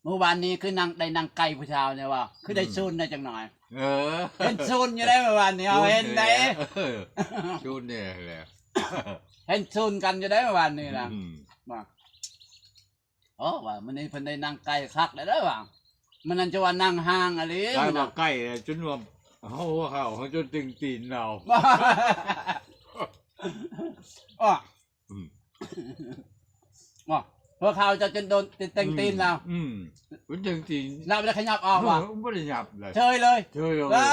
ມື້ວານນີ້ຄືນັ່ງ ໄດ້ນັ່ງໃກ້ຜູ້ສາວແດ່ວ່າ ຄືໄດ້ ອືມ ຊູນແດ່ຈັກໜ້ອຍ. ເອີ ເຫັນຊູນຢູ່ໄດ໋ມື້ວານນີ້ ເຮົາເຫັນໄດ໋. ເອີ ຊູນແດ່ແຫຼະ ເຫັນຊູນກັນຢູ່ໄດ໋ມື້ວານນີ້ນະ. ອືມ ວ່າ ໂອ້ ວ່າມື້ນີ້ເພິ່ນໄດ້ນັ່ງໃກ້ຄັກແລ້ວເດີວ່າ ມື້ນັ້ນຈະວ່ານັ່ງຫ່າງອີ່ຫຼີ ໄດ້ມາໃກ້ແລ້ວ ຈົນວ່າຫົວເຂົ່າເຮົາຈົນເຕັງຕີນລາວ. ອໍ ອືມ ອໍ ຫົວເຂົ່າເຈົ້າຈົນໂດນເຕັງຕີນລາວ. ອືມ ອືມ ເປັນເຕັງຕີນ ລາວບໍ່ໄດ້ຂະຫຍັບອອກຫວາ? ເອີ ບໍ່ໄດ້ຫຍັບເລີຍ ເຊີຍເລີຍ ເຊີຍເລີຍ.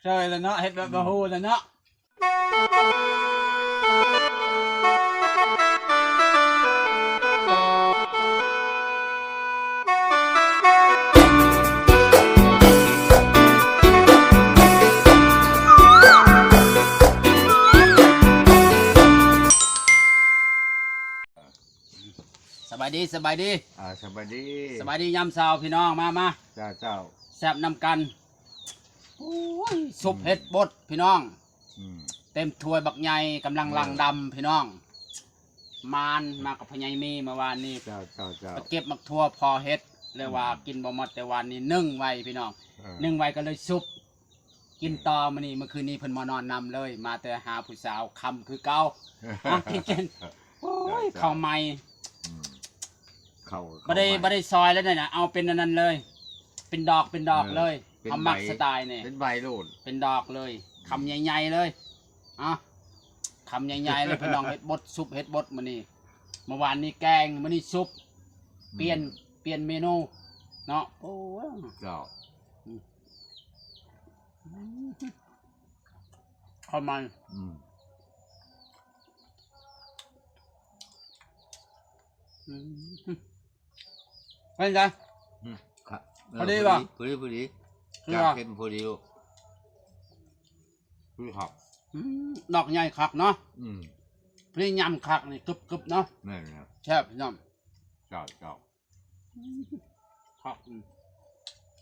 ເຊີຍແລ້ວເນາະ ເຮັດແບບບໍ່ຮູ້ແລ້ວເນາະ. ສະບາຍດີ ສະບາຍດີ ອ່າ ສະບາຍດີ ສະບາຍດີຍາມເຊົ້າພີ່ນ້ອງ ມາ ມາ ເຈົ້າ ເຈົ້າ ແຊບນຳກັນ. ໂອ້ຍ ຊຸບເຫັດບົດພີ່ນ້ອງ ອືມ ເຕັມຖ້ວຍບັກໃຫຍ່ ກຳລັງ ເອີ ຫຼັ່ງດຳພີ່ນ້ອງ. ມານມາກັບພໍ່ໃຫຍ່ມີເມື່ອວານນີ້ ເຈົ້າ ເຈົ້າ ເຈົ້າ ໄປເກັບໝາກຖົ່ວພໍເຮັດ ແລ້ວວ່າ ອືມ ກິນບໍ່ໝົດ ແຕ່ວານນີ້ໜຶ້ງໄວ້ພີ່ນ້ອງ ເອີ ໜຶ້ງໄວ້ກໍເລີຍຊຸບ ກິນ ອືມ ຕໍ່ມື້ນີ້ ເມື່ອຄືນນີ້ເພິ່ນມານອນນຳເລີຍ ມາແຕ່ຫາຜູ້ສາວຄ່ຳຄືເກົ່າ ຫາກິນ ກິນ ໂອ້ຍ ເຈົ້າ ເຂົ້າໃໝ່ ອືມ ເຂົ້າ ບໍ່ໄດ້ ເຂົ້າໃໝ່ ບໍ່ໄດ້ຊອຍແລ້ວນີ້ນະ ເອົາເປັນອັນນັ້ນເລີຍ ເປັນດອກ ເປັນດອກເລີຍ ເອີ ເປັນ ເຮົາມັກ ໃບ ສະໄຕນີ້ ເປັນໃບໂລດ ເປັນດອກເລີຍ ອືມ ຄຳໃຫຍ່ໆເລີຍ ເອົາ ຄຳໃຫຍ່ໆເລີຍພີ່ນ້ອງ ເຫັດບົດ ຊຸບເຫັດບົດມື້ນີ້ ເມື່ອວານນີ້ແກງ ມື້ນີ້ຊຸບ ອືມ ປ່ຽນ ປ່ຽນເມນູເນາະ ໂອ້ຍ ເຈົ້າ ອືມ ເຂົ້າໃໝ່ ອືມ ອືມ ເປັນໃດ? ອືມ ຄັບ ເອີ ພໍດີບໍ່? ພໍດີ ພໍດີ ຄືວ່າ ຈາກເຄັມພໍດີລູກ ຄືຄັບ ອືມ ດອກໃຫຍ່ຄັກເນາະ ອືມ ພໍດີຍຳຄັກນີ້ ກຶບໆເນາະ ແມ່ນແລ້ວ ແຊບພີ່ນ້ອງ ເຈົ້າ ເຈົ້າ ອືມ ຄັກ ອືມ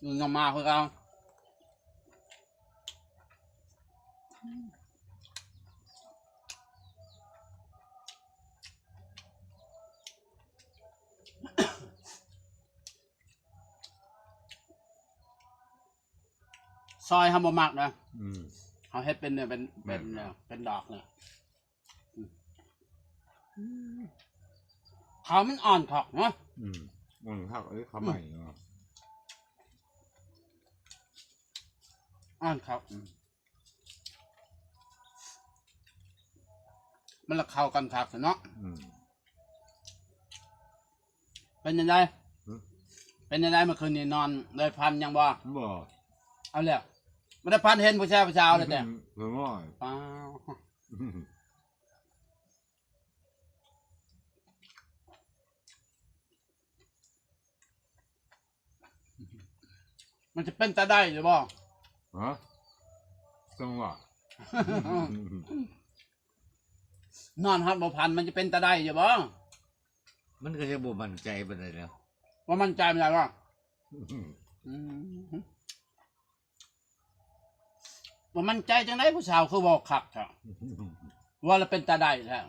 ອືມ ນຳມາຄືເກົ່າ ຊອຍເຮົາບໍ່ມັກນະ ອືມ ເຮົາເຮັດເປັນ ເປັນ ເປັນ ແມ່ນ ເປັນດອກນະ ອືມ ເຂົ້າມັນອ່ອນຄັກເນາະ ອືມ ອ່ອນຄັກ ເອີ ເຂົ້າໃໝ່ເນາະ ອ່ອນຄັກ ອືມ ມັນລະເຂົ້າກັນຄັກເນາະ ອືມ ເປັນຈັ່ງໃດ? ຫື? ເປັນຈັ່ງໃດ ເມື່ອຄືນນີ້ນອນໄດ້ຝັນຫຍັງບໍ່? ບໍ່ ເອົາແລ້ວ ບໍ່ໄດ້ຝັນເຫັນຜູ້ຊາຍຜູ້ສາວແລ້ວແຕ່ ອືມ ໂອ້ຍ ປ້າວ ມັນຈະເປັນຕາໄດ້ຢູ່ບໍ່? ຮະ? ຈັ່ງຫວະ ນອນຮອດບໍ່ຝັນ ມັນຈະເປັນຕາໄດ້ຢູ່ບໍ່? ມັນກໍຍັງບໍ່ໝັ້ນໃຈປານໃດແລ້ວ. ບໍ່ໝັ້ນໃຈປານໃດບໍ່? ອືມ ອືມ ບໍ່ໝັ້ນໃຈຈັ່ງໃດ ຜູ້ສາວຄືເວົ້າຄັກແທ້ ເວົ້າແລ້ວເປັນຕາໄດ້ແທ້.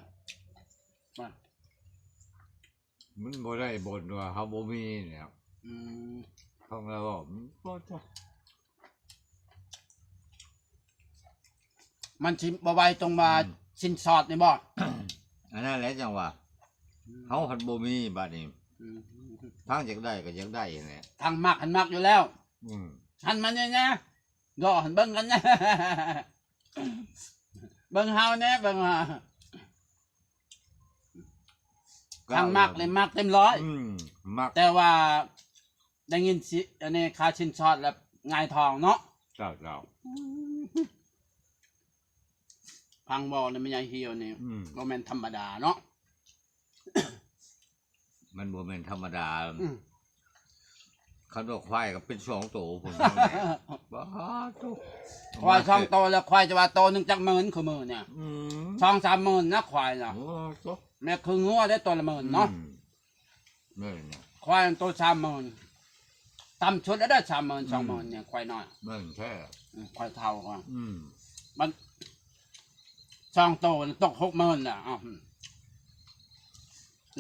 ມັນບໍ່ໄດ້ບ່ອນວ່າເຮົາບໍ່ມີແຫຼະ. ອືມ ຟັງແລ້ວເວົ້າມັນບໍ່ຈັກ ມັນຊິບໍ່ໄວຕົງວ່າ ອືມ ສິນສອດນີ້ບໍ່? ອັນນັ້ນແຫຼະຈັ່ງວ່າ ອືມ ເຮົາພັດບໍ່ມີບາດນີ້. ອືມ ທາງຢາກໄດ້ກໍຢາກໄດ້ຫັ້ນແຫຼະ ທາງມັກຫັ້ນມັກຢູ່ແລ້ວ. ອືມ ຫັນມາແນ່ໆ ເລາະຫັ້ນເບິ່ງກັນແນ່ ເບິ່ງເຮົາແນ່ ເບິ່ງເຮົາ ທາງມັກນີ້ມັກເຕັມຮ້ອຍ. ອືມ ມັກ ແຕ່ວ່າໄດ້ຍິນຊິ ອັນນີ້ຄ່າສິນສອດແລ້ວຫງາຍທ້ອງເນາະ. ເຈົ້າ ເຈົ້າ ອືມ ຟັງເວົ້ານີ້ແມ່ໃຫຍ່ຫ່ຽວນີ້ ອືມ ບໍ່ແມ່ນທຳມະດາເນາະ. ມັນບໍ່ແມ່ນທຳມະດາ. ອືມ ຄັນວ່າຄວາຍກໍເປັນສອງໂຕພຸ້ນ ບາດໂທ້ ຄວາຍສອງໂຕ ແລ້ວຄວາຍຈະວ່າໂຕໜຶ່ງຈັກໝື່ນ ຄືມື້ນີ້. ອືມ ສອງສາມໝື່ນນະຄວາຍນະ. ໂອ້ໂຕ ແມ່ນຄືງົວໄດ້ໂຕລະໝື່ນເນາະ. ອືມ ແມ່ນນະ ຄວາຍໂຕສາມໝື່ນ ຕ່ຳສຸດແລ້ວໄດ້ສາມໝື່ນ ອືມ ສອງໝື່ນນີ້ ຄວາຍນ້ອຍ. ແມ່ນແທ້ ອືມ ຄວາຍເຖົ້າກໍ ອືມ ມັນສອງໂຕຕົກຫົກໝື່ນແລ້ວ. ອ້າວ ອືມ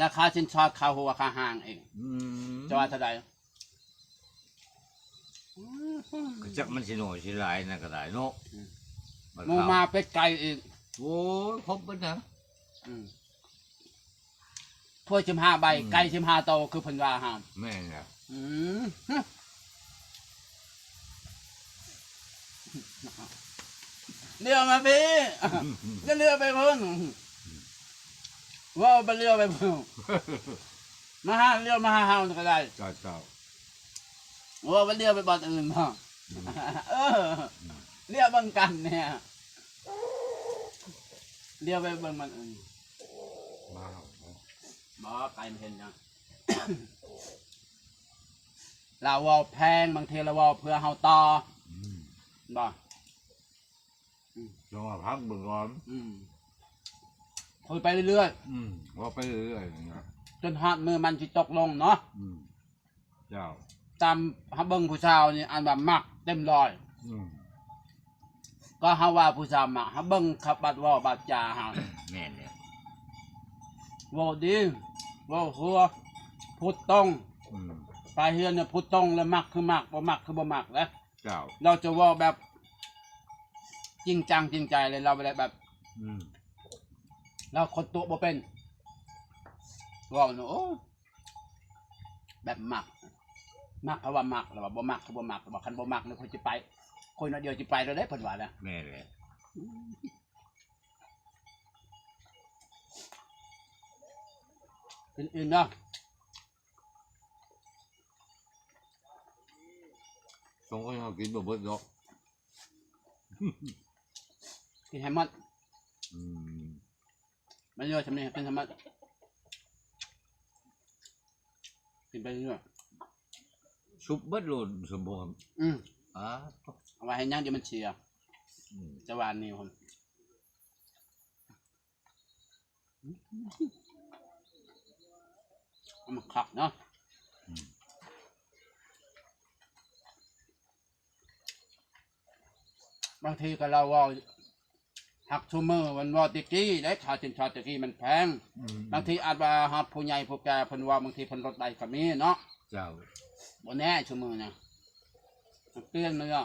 ລະຄ່າສິນສອດ ຄ່າຫົວຄ່າຫາງອີກ. ອືມ ເຈົ້າວ່າເທົ່າໃດ? ອືມ ກໍຈັກມັນຊິໜ້ອຍຊິຫຼາຍນັ້ນກໍໄດ້ເນາະ. ອືມ ບັດ ໝູໝາເປັດໄກ່ອີກ. ໂອ້ຍ ຄົບເບິດນະ. ອືມ ຖ້ວຍສິບຫ້າໃບ ອືມ ໄກ່ສິບຫ້າໂຕ ຄືເພິ່ນວ່າຫັ້ນ. ແມ່ນແຫຼະ. ອືມ ຫຼຽວມາພີ້ ຢ່າຫຼຽວໄປພຸ້ນ ເວົ້າບໍ່ຫຼຽວໄປພຸ້ນ ມາຫາ ຫຼຽວມາຫາເຮົານີ້ກໍໄດ້. ເຈົ້າ ເຈົ້າ ເວົ້າບໍ່ຫຼຽວໄປບ່ອນອື່ນບໍ? ອືມ ເອີ ອືມ ຫຼຽວເບິ່ງກັນແດ່ ຫຼຽວໄປເບິ່ງບ່ອນອື່ນ. ມາເອົາບໍ່? ບໍ່ ໄກ່ມັນເຫັນຫຍັງ? ລາວເວົ້າແພງ ບາງທີລາວເວົ້າເພື່ອເຮົາຕໍ່. ອືມ ບໍ່? ອືມ ຕ້ອງມາພັກເບິ່ງກ່ອນ. ອືມ ຄຸຍໄປເລື້ອຍໆ. ອືມ ເວົ້າໄປເລື້ອຍໆ ຈົນຮອດມື້ມັນຊິຕົກລົງເນາະ. ອືມ ເຈົ້າ ຕາມເຮົາເບິ່ງຜູ້ສາວນີ້ ອັນວ່າມັກເຕັມຮ້ອຍ. ອືມ ກໍເຮົາວ່າຜູ້ສາວມັກ ເຮົາເບິ່ງຄຳບາດເວົ້າບາດຈາເຮົາ. ແມ່ນແຫຼະ ເວົ້າດີ ເວົ້າຫົວ ພູດຕົງ. ອືມ ໄປເຮືອນນີ້ພູດຕົງ ແລ້ວມັກຄືມັກ ບໍ່ມັກຄືບໍ່ມັກເດ້. ເຈົ້າ ລາວຈະເວົ້າແບບຈິງຈັງຈິງໃຈເລີຍ ລາວບໍ່ໄດ້ແບບ ອືມ ລາວຄົນຕົວະບໍ່ເປັນ ເວົ້ານະ ໂອ້ ແບບມັກ ມັກເຂົາວ່າມັກ ລາວວ່າບໍ່ມັກຄືບໍ່ມັກ ລາວວ່າຄັນບໍ່ມັກນີ້ຂ້ອຍຊິໄປ ຄົນໜ້ອຍດຽວຊິໄປແລ້ວເດ້ ເພິ່ນວ່ານະ. ແມ່ນແຫຼະ ອືມ ກິນອີ່ມເນາະ. ສອງຄົນເຮົາກິນບໍ່ເບິດດອກ ກິນໃຫ້ໝົດ. ອືມ ມັນເຫຼືອຊ່ຳນີ້ກິນໃຫ້ໝົດ ກິນໄປເລື້ອຍ ຊຸບເບິດໂລດສົມພອນ. ອືມ ອາ ເອົາໄວ້ໃຫ້ຍັງ ດຽວມັນເສຍ. ອືມ ຈະຫວານໜີວ ມັນຄັກເນາະ. ອືມ ບາງທີກໍລາວເວົ້າ ຮັກຊຸມື້ ມັນເວົ້າແຕ່ກີ້ເດ້ ຄ່າສິນສອດແຕ່ກີ້ມັນແພງ. ອືມ ບາງທີອາດວ່າຮອດຜູ້ໃຫຍ່ຜູ້ແກ່ເພິ່ນເວົ້າ ບາງທີເພິ່ນລົດໄດ້ກໍມີເນາະ. ເຈົ້າ ບໍ່ແນ່ຊຸມື້ນີ້ ມັນປ່ຽນມາແລ້ວ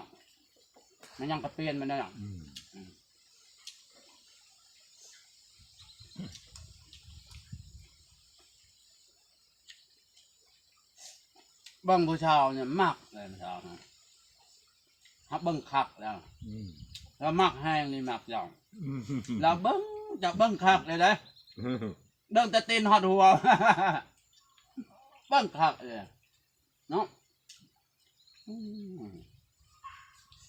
ມັນຫຍັງກໍປ່ຽນມາແລ້ວ. ອືມ ອືມ ເບິ່ງຜູ້ສາວນີ້ມັກເລີຍ ຜູ້ສາວນະ ຮັບເບິ່ງຄັກແລ້ວ. ອືມ ລາວມັກແຮງນີ້ ມັກເຈົ້າ. ອືມ ລາວເບິ່ງ ເຈົ້າເບິ່ງຄັກເລີຍເດ້ ເບິ່ງແຕ່ຕີນຮອດຫົວ ເບິ່ງຄັກເລີຍເນາະ. ອືມ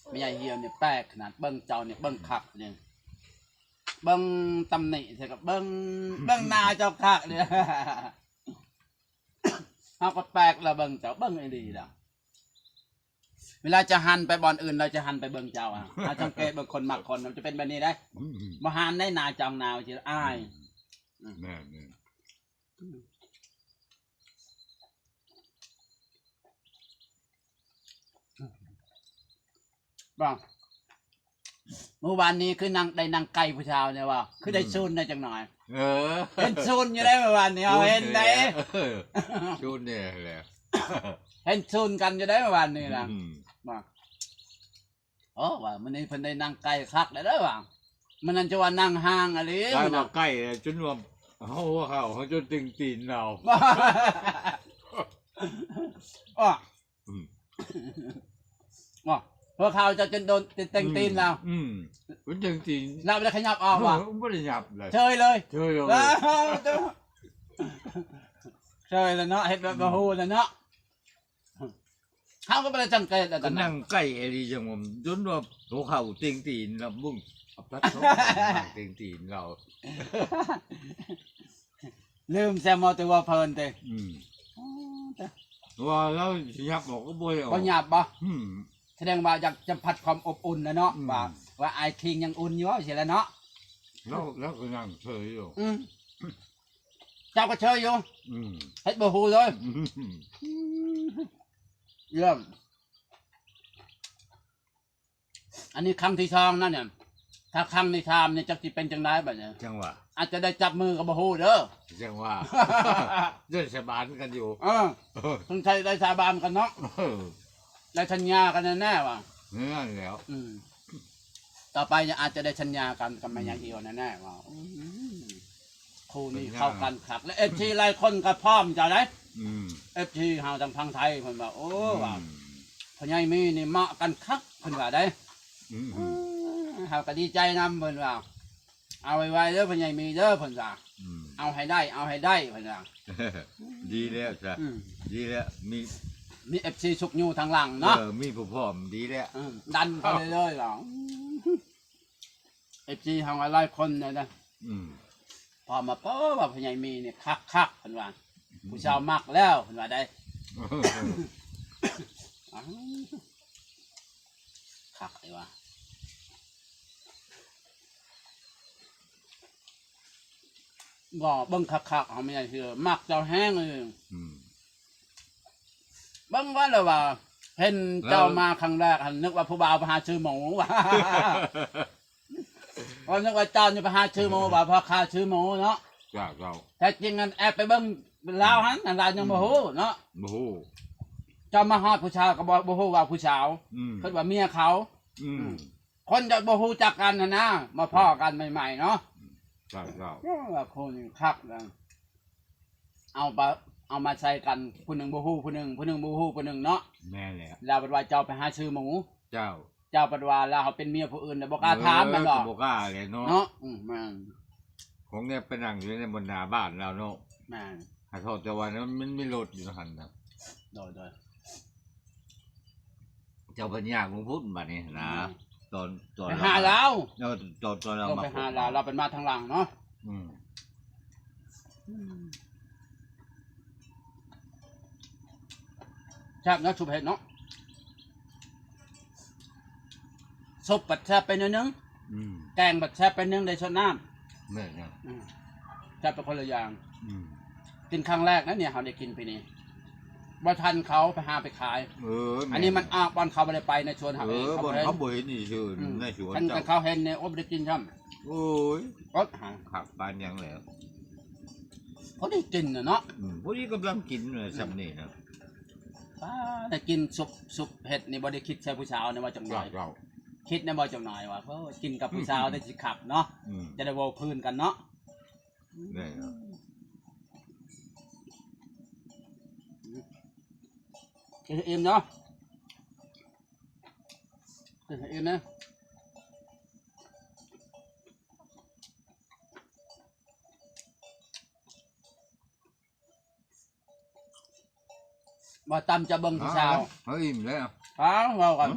ແມ່ໃຫຍ່ຮຽວນີ້ແປກຂະໜາດ ເບິ່ງເຈົ້ານີ້ເບິ່ງຄັກນີ້ ເບິ່ງຕຳໜິໃສ່ກໍເບິ່ງ ເບິ່ງໜ້າເຈົ້າຄັກນີ້. ເຮົາກໍແປກລະເບິ່ງເຈົ້າ ເບິ່ງອີ່ຫຼີລະ ເວລາຈະຫັນໄປບ່ອນອື່ນ ລາວຈະຫັນໄປເບິ່ງເຈົ້າ. ເຮົາສັງເກດເບິ່ງຄົນມັກຄົນ ມັນຈະເປັນແບບນີ້ເດ້. ອືມ ບໍ່ຫັນໃນໜ້າຈ້ອງໜ້າຊິອາຍ. ອືມ ແມ່ນໆ. ອືມ ວ່າ ມື້ວານນີ້ຄືນັ່ງ ໄດ້ນັ່ງໃກ້ຜູ້ສາວແດ່ວ່າ ຄືໄດ້ ອືມ ຊູນແດ່ຈັກໜ້ອຍ. ເອີ ເຫັນຊູນຢູ່ໄດ໋ມື້ວານນີ້ ເຮົາເຫັນໄດ໋. ເອີ ຊູນແດ່ແຫຼະ ເຫັນຊູນກັນຢູ່ໄດ໋ມື້ວານນີ້ນະ. ອືມ ວ່າ ໂອ້ ວ່າມື້ນີ້ເພິ່ນໄດ້ນັ່ງໃກ້ຄັກແລ້ວເດີວ່າ ມື້ນັ້ນຈະວ່ານັ່ງຫ່າງອີ່ຫຼີ. ໄດ້ວ່າໃກ້ ຈົນວ່າເຮົາຫົວເຂົ່າເຮົາຈົນເຕັງຕີນລາວ. ອໍ ອືມ ບໍ່ ພວກເຂົາເຈົ້າຈົນໂດນເຕັງຕີນລາວ. ອືມ ເປັນເຕັງຕີນລາວ ບໍ່ໄດ້ຂະຫຍັບອອກ. ເອີ ບໍ່ໄດ້ຫຍັບເລີຍ ເຊີຍເລີຍ ເຊີຍເລີຍ. ເຊີຍແລ້ວເນາະ ເຮັດແບບ ອືມ ບໍ່ຮູ້ແລ້ວເນາະ. ເຮົາກໍບໍ່ໄດ້ສັງເກດແລ້ວ ກໍນັ່ງໃກ້ອີ່ຫຼີຈັ່ງວ່າ ຈົນວ່າຫົວເຂົ່າເຕັງຕີນລາວ. ເບິ່ງ ເອົາປັດໂທ ນັ່ງເຕັງຕີນລາວ. ລືມແຊມເວົ້າແຕ່ວ່າເພິ່ນຕິ. ອືມ ອໍ ແຕ່ວ່າລາວຊິຫຍັບອອກກໍບໍ່ໄດ້ອອກ. ບໍ່ຫຍັບບໍ່? ອືມ ສະແດງວ່າຢາກສຳຜັດຄວາມອົບອຸ່ນນະເນາະ. ອືມ ວ່າ ວ່າອ້າຍຄິງຍັງອຸ່ນຢູ່ ຊີ້ແຫຼະເນາະ. ລາວ ລາວກໍນັ່ງເຊີຍຢູ່. ອືມ ເຈົ້າກໍເຊີຍຢູ່. ອືມ ເຮັດບໍ່ຮູ້ເລີຍ. ອືມ ຢ້ຽມ. ອັນນີ້ຄັ້ງທີສອງນະນີ້ ຖ້າຄັ້ງທີສາມນີ້ຈັກຊິເປັນຈັ່ງໃດບັດນີ້. ຈັ່ງວ່າ ອາດຈະໄດ້ຈັບມືກໍບໍ່ຮູ້ເດີ. ຈັ່ງວ່າ ໄດ້ສາບານກັນຢູ່. ເອີ ເພິ່ນໃຊ້ໄດ້ສາບານກັນເນາະ. ເອີ ໄດ້ສັນຍາກັນແນ່ໆວ່າ. ນັ້ນແຫຼ້ວ. ອືມ ຕໍ່ໄປອາດຈະໄດ້ສັນຍາກັນກັບແມ່ຍາຍຮຽວແນ່ໆວ່າ. ອືມ ຄູ່ນີ້ເຂົ້າກັນຄັກ ແລະ ເອັຟຊີຫຼາຍຄົນກໍພ້ອມເຈົ້າໃດ໋. ອືມ ເອັຟຊີເຮົາທາງຝັ່ງໄທເພິ່ນວ່າ ໂອ້ ອືມ ວ່າ ພໍ່ໃຫຍ່ມີນີ້ເໝາະກັນຄັກ ເພິ່ນວ່າໄດ໋. ອືມ ເຮົາກໍດີໃຈນຳ ເພິ່ນວ່າ ເອົາໄວໆເດີ ພໍ່ໃຫຍ່ມີເດີ ເພິ່ນວ່າ. ອືມ ເອົາໃຫ້ໄດ້ ເອົາໃຫ້ໄດ້ ເພິ່ນວ່າ. ດີແລ້ວຊະ. ອືມ ດີແລ້ວ ມີ ມີເອັຟຊີຊຸກຍູ້ທາງຫຼັງເນາະ. ເອີ ມີຜູ້ພ້ອມ ດີແລ້ວ. ອືມ ດັນເຂົ້າເລື້ອຍໆວ່າ. ເອັຟຊີເຮົາຫຼາຍຄົນນະ. ອືມ ພໍມາ ເອີ ວ່າພໍ່ໃຫຍ່ມີນີ້ຄັກໆ ເພິ່ນວ່າ. ອືມ ຜູ້ສາວມັກແລ້ວ ເພິ່ນວ່າໄດ໋. ຄັກເດ້ວ່າ. ບໍ່ ເບິ່ງຄັກໆ ເຮົາແມ່ນເຊື່ອ ມັກເຈົ້າແຮງເລີຍ. ອືມ ເບິ່ງວ່າແລ້ວວ່າ ເຫັນເຈົ້າ ເອີ ມາຄັ້ງແລກຫັ້ນ ນຶກວ່າຜູ້ບ່າວໄປຫາຊື້ໝູ. ວ່ານຶກວ່າເຈົ້ານີ້ໄປຫາຊື້ໝູ ວ່າພໍ່ຄ້າຊື້ໝູເນາະ. ເຈົ້າ ເຈົ້າ ແທ້ຈິງນັ້ນແອບໄປເບິ່ງລາວຫັ້ນ ລາວຍັງບໍ່ຮູ້ເນາະ. ອືມ ບໍ່ຮູ້. ເຈົ້າມາຮອດຜູ້ສາວກໍບໍ່ ບໍ່ຮູ້ວ່າຜູ້ສາວ. ອືມ ຄິດວ່າເມຍເຂົາ. ອືມ ອືມ ຄົນຈະບໍ່ຮູ້ຈັກກັນຫັ້ນນະ ມາພໍ້ກັນໃໝ່ໆເນາະ. ເຈົ້າ ເຈົ້າ ເອີ ວ່າຄູ່ນີ້ຄັກນະ. ເອົາປະ ເອົາມາໃສ່ກັນ ຜູ້ໜຶ່ງບໍ່ຮູ້ຜູ້ໜຶ່ງ ຜູ້ໜຶ່ງບໍ່ຮູ້ຜູ້ໜຶ່ງເນາະ. ແມ່ນແຫຼະ. ແລ້ວບັດວ່າເຈົ້າໄປຫາຊື້ໝູ. ເຈົ້າ ເຈົ້າບັດວ່າລາວເປັນເມຍຜູ້ອື່ນ ແລ້ວບໍ່ກ້າຖາມແມ່ນບໍ່? ເອີ ກໍບໍ່ກ້າແຫຼະເນາະ. ເນາະ ອືມ ແມ່ນ. ຂອງແນວໄປນັ່ງຢູ່ໃນບັນດາບ້ານລາວເນາະ. ແມ່ນ. ຫາເທົ່າແຕ່ວ່າມັນ ມັນມີລົດຢູ່ຫັ້ນນະ. ໂດຍ ໂດຍ. ເຈົ້າເພິ່ນຍ່າງລົງພຸ້ນບັດນີ້ນະ. ອືມ ຕອນ ຕອນໄປຫາລາວ. ເອີ ຕອນ ຕອນລາວ ຕ້ອງໄປຫາລາວ ມາ ລາວເປັນມາທາງຫຼັງເນາະ. ອືມ ອືມ ແຊບເນາະ ຊຸບເຫັດເນາະ. ຊຸບບັດແຊບໄປໜ້ອຍໜຶ່ງ. ອືມ ແກງບັດແຊບໄປໜຶ່ງ ໄດ້ຊົດນ້ຳ. ແມ່ນນະ. ອືມ ແຊບໄປຄົນລະຢ່າງ. ອືມ ກິນຄັ້ງແລກນະນີ້ ເຮົາໄດ້ກິນປີນີ້. ບໍ່ທັນເຂົາໄປຫາໄປຂາຍ. ເອີ ແມ່ນ. ອັນນີ້ມັນອອກບ່ອນເຂົາບໍ່ໄດ້ໄປໃນສວນເຮົາເອງ. ເອີ ເຂົາບໍ່ເຫັນ. ບ່ອນເຂົາບໍ່ເຫັນນີ້ຊື່. ອືມ ໃນສວນ. ຄັນ ເຈົ້າ ຄັນເຂົາເຫັນນີ້ ໂອ້ ບໍ່ໄດ້ກິນຊ້ຳ. ໂອ້ຍ ອົດຫາ ຄັກປານຫຍັງແຫຼ້ວ. ພໍດີກິນນະເນາະ. ອືມ ພໍດີກຳລັງກິນນະ ອືມ ຊ່ຳນີ້ນະ. ປ້າ ໄດ້ກິນຊຸບ ຊຸບເຫັດນີ້ບໍ່ໄດ້ຄິດໃສ່ຜູ້ສາວນະ ວ່າຈັກໜ້ອຍ. ເຈົ້າ ເຈົ້າ ຄິດນະບໍ່ຈັກໜ້ອຍວ່າ ໂອ້ ກິນກັບຜູ້ສາວໄດ້ຊິຄັກເນາະ. ອືມ ຈະໄດ້ເວົ້າພື້ນກັນເນາະ. ແມ່ນ. ກິນໃຫ້ອີ່ມເນາະ ກິນໃຫ້ອີ່ມນະ. ບໍ່ຕຳຈະເບິ່ງຜູ້ສາວ. ເຮົາອີ່ມແລ້ວ. ອ້າວ ເວົ້າກັນ.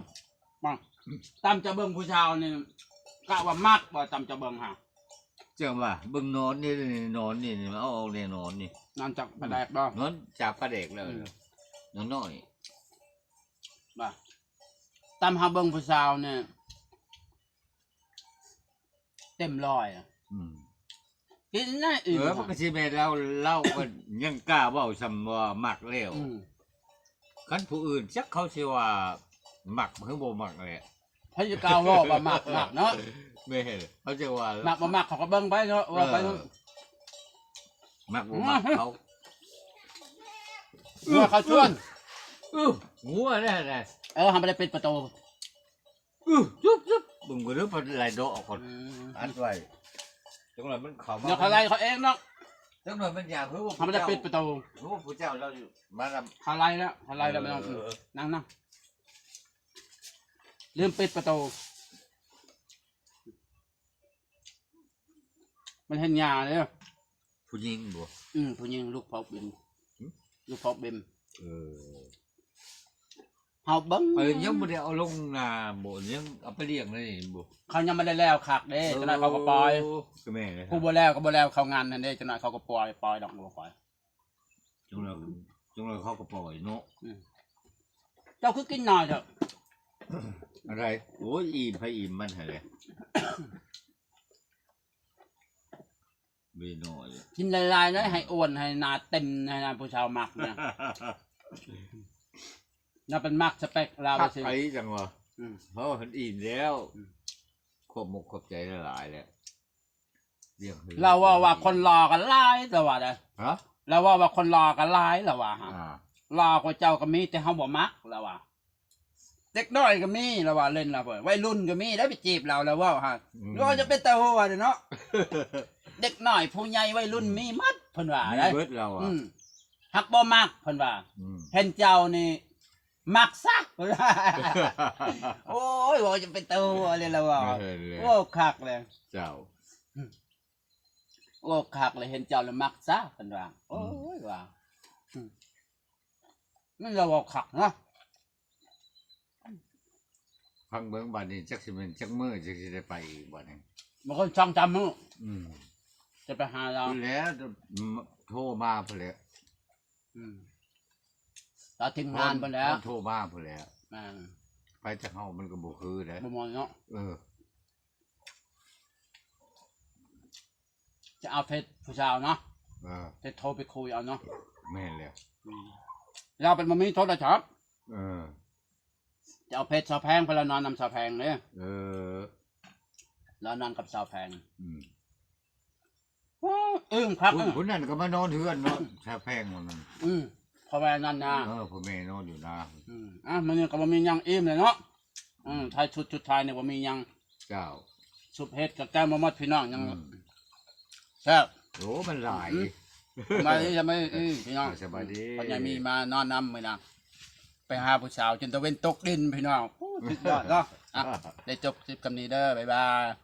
ຕຳຈະເບິ່ງຜູ້ສາວນີ້ ກະວ່າມັກບໍ່ ຕຳຈະເບິ່ງຫາ? ຈັ່ງວ່າເບິ່ງນອນນີ້ ນອນນີ້ ເອົາອອກແນ່ນອນນີ້. ນອນຈາກປາແດກບໍ່? ນອນຈາກປາແດກແລ້ວ. ອືມ ນອນນ້ອຍ. ວ່າ ຕຳຫາເບິ່ງຜູ້ສາວນີ້ ເຕັມຮ້ອຍ. ອືມ ກິນໄດ້ອີກ. ເອີ ມັນກໍຊິແມ່ນແລ້ວ ລາວກໍຍັງກ້າເວົ້າຊ່ຳວ່າມັກແລ້ວ. ອືມ ຄັນຜູ້ອື່ນຈັກເຂົາຊິວ່າມັກຫຼືບໍ່ມັກແຫຼະ. ໃຜຊິກ້າເວົ້າວ່າມັກ ມັກເນາະ. ແມ່ນ ເຂົາຈະວ່າມັກບໍ່ມັກ ເຂົາກໍເບິ່ງໄປເນາະ ເວົ້າໄປເນາະ. ເອີ ມັກບໍ່ມັກເຂົາ. ເມື່ອເຂົາຊວນ. ອື ງົວແດ່. ເອີ ເຮົາບໍ່ໄດ້ປິດປະຕູ. ອື ຈຸບໆ ເບິ່ງກ່ອນເດີ ໄປໄລ່ເດາະເອົາກ່ອນ. ອືມ ອັດໄວ້ ຈັກໜ່ອຍມັນເຂົ້າມາ ດຽວເຂົາໄລ່ເຂົາເອງເນາະ. ຈັກໜ່ອຍມັນຢາກ ຄືວ່າ ເຮົາບໍ່ໄດ້ປິດປະຕູ. ຄືວ່າຜູ້ເຈົ້າລາວຢູ່ມານຳ. ເຂົາໄລ່ແລ້ວ ເຂົາໄລ່ແລ້ວ. ເອີ ມານັ່ງ ນັ່ງ ລືມປິດປະຕູ. ມັນເຫັນຫຍ້າເດ້. ຜູ້ຍິງບໍ່? ອືມ ຜູ້ຍິງ ລູກພວກເບັມ. ຫຶ? ລູກພວກເບັມ. ເອີ ເຮົາເບິ່ງ ເອີ ຍັງບໍ່ໄດ້ເອົາລົງນາບໍ່? ຍັງເອົາໄປລ້ຽງໄດ້ບໍ່? ເຂົາຍັງບໍ່ໄດ້ແລ້ວຄັກເດ້. ເອີ ຈັກໜ້ອຍເຂົາກໍປ່ອຍ. ໂອ້ ກໍແມ່ນແຫຼະ. ຜູ້ບໍ່ແລ້ວກໍບໍ່ແລ້ວເຂົ້າງານຫັ້ນເດ້. ຈັກໜ້ອຍເຂົາກໍປ່ອຍ ປ່ອຍດອກ ບໍ່ປ່ອຍ. ຈັກໜ້ອຍ ຈັກໜ້ອຍເຂົາກໍປ່ອຍເນາະ. ອືມ ເຈົ້າຄືກິນໜ້ອຍແທ້? ອັນໃດ? ໂອ້ຍ ອີ່ມໃຜອີ່ມມັນຫັ້ນແຫຼະ. ມີໜ້ອຍ ກິນຫຼາຍໆ ໄດ້ໃຫ້ອ້ວນ ໃຫ້ໜ້າເຕັມ ໃຫ້ນາຜູ້ສາວມັກນະ. ນາເປັນມັກສະເປັກລາວ ຄັກ ວ່າຊີ້ ໄປຈັ່ງວ່າ. ອືມ ເຮົາຫັ້ນອີ່ມແລ້ວ. ອືມ ຂອບມົກຂອບໃຈຫຼາຍໆ ແຫຼະ. ວຽກເຮືອນ ລາວເວົ້າວ່າຄົນຫຼໍ່ກໍຫຼາຍ ລາວວ່າໄດ໋ ຮະ ລາວເວົ້າວ່າຄົນຫຼໍ່ກໍຫຼາຍ ລາວວ່າ ອ່າ ຫຼໍ່ກວ່າເຈົ້າກໍມີ ແຕ່ເຮົາບໍ່ມັກ ລາວວ່າ ເດັກນ້ອຍກໍມີ ລາວວ່າ ເຫຼັ້ນລາວ ໄວລຸ້ນກໍມີໄດ໋ ໄປຈີບລາວ ລາວເວົ້າຫັ້ນ ອືມ ກໍຈະເປັນຕາຫົວເດ້ເນາະ ເດັກນ້ອຍຜູ້ໃຫຍ່ໄວລຸ້ນ ອືມ ມີໝົດ ເພິ່ນວ່າ ມີ ໄດ໋ ເບິດ ລາວວ່າ ອືມ ຫາກບໍ່ມັກ ເພິ່ນວ່າ ອືມ ເຫັນເຈົ້ານີ້ມັກຊະ ເພິ່ນວ່າ ໂອ້ຍ ເວົ້າຈະເປັນຕາຫົວເລີຍ ລາວວ່າ ເອີ ເລີຍ ໂອ້ ຄັກເລີຍ ເຈົ້າ ອືມ ໂອ້ ຄັກເລີຍ ເຫັນເຈົ້າແລ້ວມັກຊະ ເພິ່ນວ່າ ອືມ ໂອ້ຍ ວ່າ ອືມ ມັນລາວເວົ້າຄັກນະ ຟັງເບິ່ງບາດນີ້ ຈັກຊິແມ່ນຈັກມື້ ຈັກຊິໄດ້ໄປອີກບາດນີ້ ບາງຄົນສອງສາມມື້ ອືມ ຈະໄປຫາລາວ ພຸ້ນແຫຼະ ໂທມາພຸ້ນແຫຼະ ອືມ ລາວທີມງານພຸ້ນແຫຼະ ໂທມາພຸ້ນແຫຼະ ແມ່ນ ໄປຈາກເຮົາມັນກໍບໍ່ຄືເດ້ ບໍ່ມ່ວນເນາະ ເອີ ຈະເອົາເຟສຜູ້ສາວເນາະ ເອີ ຈະໂທໄປຄຸຍເອົາເນາະ ແມ່ນແລ້ວ ອືມ ລາວເປັນບໍ່ມີໂທລະສັບ ເອີ ຈະເອົາເຟສສາວແພງ ເພາະລາວນອນນຳສາວແພງເດ້ ເອີ ລາວນອນກັບສາວແພງ ອືມ ໂອ້ ອຶ້ງຄັກ ຜູ້ ຜູ້ນັ້ນກໍມານອນເຮືອນເນາະ ສາວແພງນັ້ນ ອືມ ພໍ່ແມ່ນອນນາ ເອີ ພໍ່ແມ່ນອນຢູ່ນາ ອືມ ອ່ະ ມື້ນີ້ກໍບໍ່ມີຫຍັງ ອີ່ມແລ້ວເນາະ ອືມ ທ້າຍສຸດ ສຸດທ້າຍນີ້ບໍ່ມີຫຍັງ ເຈົ້າ ສຸບເຫັດກັບແກງໝໍ່ໝົດ ພີ່ນ້ອງ ຍັງ ອືມ ແຊບ ໂອ້ ມັນຫຼາຍ ອືມ ສະບາຍດີ ສະບາຍດີ ພີ່ນ້ອງ ສະບາຍດີ ອືມ ພໍ່ໃຫຍ່ມີມານອນນຳມື້ນະ ໄປຫາຜູ້ສາວຈົນຕາເວັນຕົກດິນ ພີ່ນ້ອງ ໂອ້ ສຸດຍອດເນາະ ອ່ະ ໄດ້ຈົບຄລິບສ່ຳນີ້ເດີ ບາຍບາຍ.